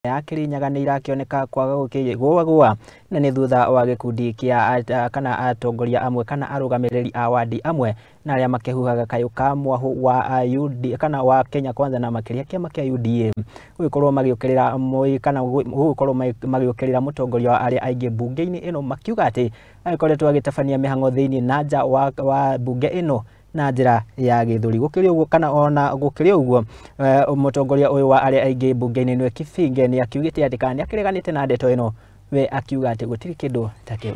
Ya Kirinyaga nĩ irakĩoneka kwaga gũkĩgũagũa na nĩ thutha wa gĩkundi kĩa kana atongoria amwe kana arũgamĩrĩri a wadi amwe na arĩa makĩhuhaga kayũ ka mwahũ wa UD kana wa Kenya Kwanza na makĩria kĩama kĩa UDA gũgĩkorwo magĩũkĩrĩra moi kana gũgĩkorwo magĩũkĩrĩra mũtongoria wa arĩa aingĩ mbunge-inĩ ĩno, makiuga atĩ agĩkoretwo agĩtabania mĩhang'o thĩinĩ na nja wa mbunge ĩno na njĩra ya gĩthũri. Gũkĩrĩ ũguo kana ona gũkĩrĩ ũguo, mũtongoria ũyũ wa arĩa aingĩ mbunge-inĩ nĩwe Kibinge nĩ akiugĩte atĩ kana nĩ akĩreganĩte na ndeto ĩno, we akiuga atĩ gũtirĩ kĩndũ ta kĩu.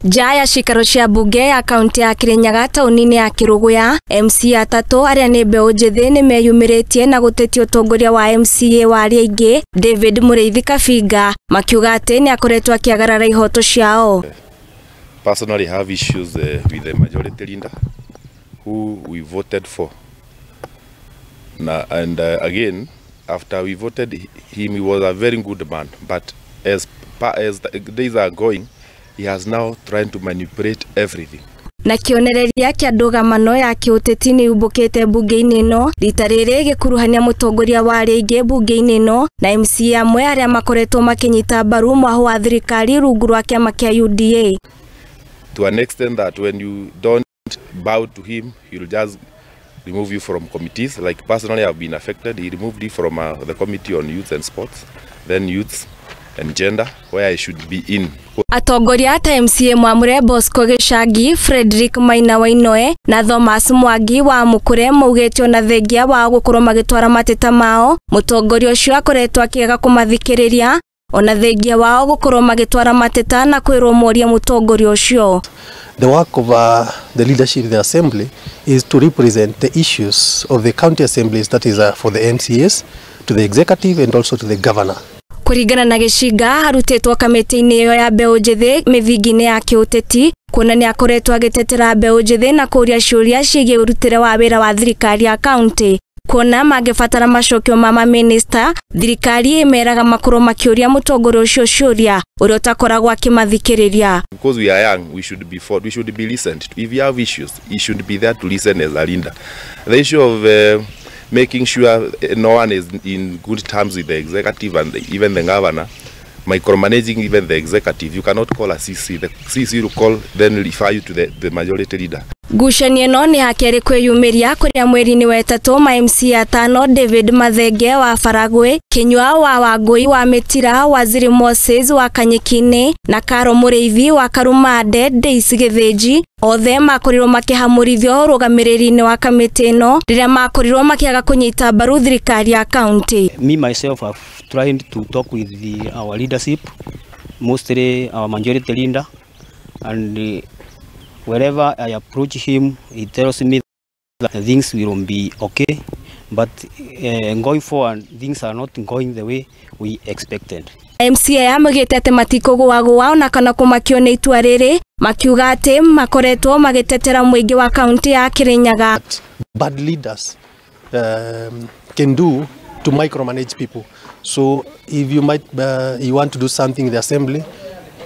Nja ya cikaro cia mbunge ya kaunti ya Kirinyaga taũni-inĩ ya Kiruguya, MCA atatũ arĩa nĩ mbeũ njĩthĩ nĩ meyumĩrĩtie na gũtetia ũtongoria wa MCA wa arĩa aingĩ David Mũrĩithi Kabinga, makiuga atĩ nĩ akoretwo akĩagarara ihoto ciao. Personally have issues with the majority leader who we voted for. Now, and again, after we voted him, he was a very good man. But as the days are going, he has now tried to manipulate everything. Na kĩonereria kĩa ndũgamano ya kĩũteti nĩ yumbũkĩte mbunge-inĩ ĩno rita rĩrĩ gĩkuruhania mũtongoria wa arĩa aingĩ mbunge-inĩ ĩno na MCA amwe arĩa makoretwo makĩnyita mbaru mwahũ wa thirikari rungu rwa kĩama kĩa UDA. To an extent that when you don't bow to him, he'll just remove you from committees. Like personally, I've been affected. He removed me from the Committee on Youth and Sports, then Youth and Gender, where I should be in. Atongoria ta MCA Mwamure Bosco Gĩcangi, Frederick Maina Wainoe na Thomas Mwangi wa Mukure maugĩte ona thengia wao gũkorwo magĩtwara mateta mao, mũtongoria ũcio akoretwo akĩaga kũmathikĩrĩria ona thengia wao gũkorwo magĩtwara mateta na kwĩrwo morie mũtongoria ũcio. The work of the leadership of the assembly is to represent the issues of the county assemblies, that is for the MCAs, to the executive and also to the governor. Kũringana na Gĩcinga, arutĩtwo kamĩtĩ-inĩ ĩyo ya mbeũ njĩthĩ mĩthingi-inĩ ya kĩũteti, kuona nĩ akoretwo agĩtetera mbeũ njĩthĩ na kũũria ciũria ciĩgiĩ ũrutĩre wa wĩra wa thirikari ya kaunti. Kuona mangĩbatara macokio ma mamĩnĩsta, thirikari ĩmeraga makorwo makĩũria mũtongoria ũcio ciũria ũrĩa ũtakoragwo akĩmathikĩrĩria. Because we are young, we should be fought, we should be listened to. If you have issues, you should be there to listen as a leader. The issue of making sure no one is in good terms with the executive and even the governor, micromanaging even the executive, you cannot call a CC. The CC will call, then refer you to the majority leader. Ngucanio ĩno nĩ ya kerĩ kwĩyumĩria kũrĩa mweri-inĩ wa ĩtatũ ma MCA atano David Mathenge wa Baragwi, Kinyua wa Wangũi wa Mĩtira, Waziri Moses wa Kanyĩki-inĩ na Karo Mũrĩithi wa Karumande Daisy Gĩthĩnji othe makorirwo makĩhamũrithio ũrũgamĩrĩri-inĩ wa kamĩtĩ ĩno rĩrĩa makorirwo makĩaga kũnyita mbaru thirikari ya kaunti. Me myself have tried to talk with our leadership, mostly our majority leader, and wherever I approach him, he tells me that things will be okay, but going forward, things are not going the way we expected. MCA maugĩte atĩ matikũgũagũa ona kana kũmakio nĩ itua rĩrĩ, makiuga atĩ makoretwo magĩtetera mũingĩ wa kaunti ya Kirinyaga. Bad leaders can do to micromanage people. So if you might you want to do something in the assembly,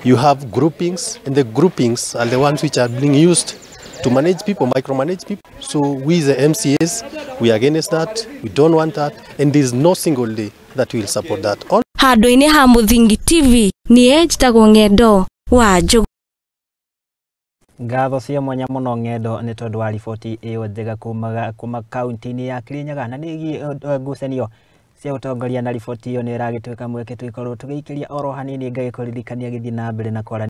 you have groupings, and the groupings are the ones which are being used to manage people, micromanage people. So we the MCAs, we are against that, we don't want that, and there is no single day that we will support that. All Handũ-inĩ ha Mũthingi TV, niĩ njĩtagwo Ng'endo wa Njũgũ. Ngatho cia mwanya mũno Ng'endo nĩ tondũ wa riboti ĩyo njega kuma kaunti-inĩ ya Kirinyaga na nĩ ĩgiĩ ngucanio cia ũtongoria, na riboti ĩyo nĩ ĩragĩtuĩka mweke tũgĩkorwo tũgĩikĩria oro hanini ngagĩkũririkania gĩthiĩ na mbere na kwaranĩria.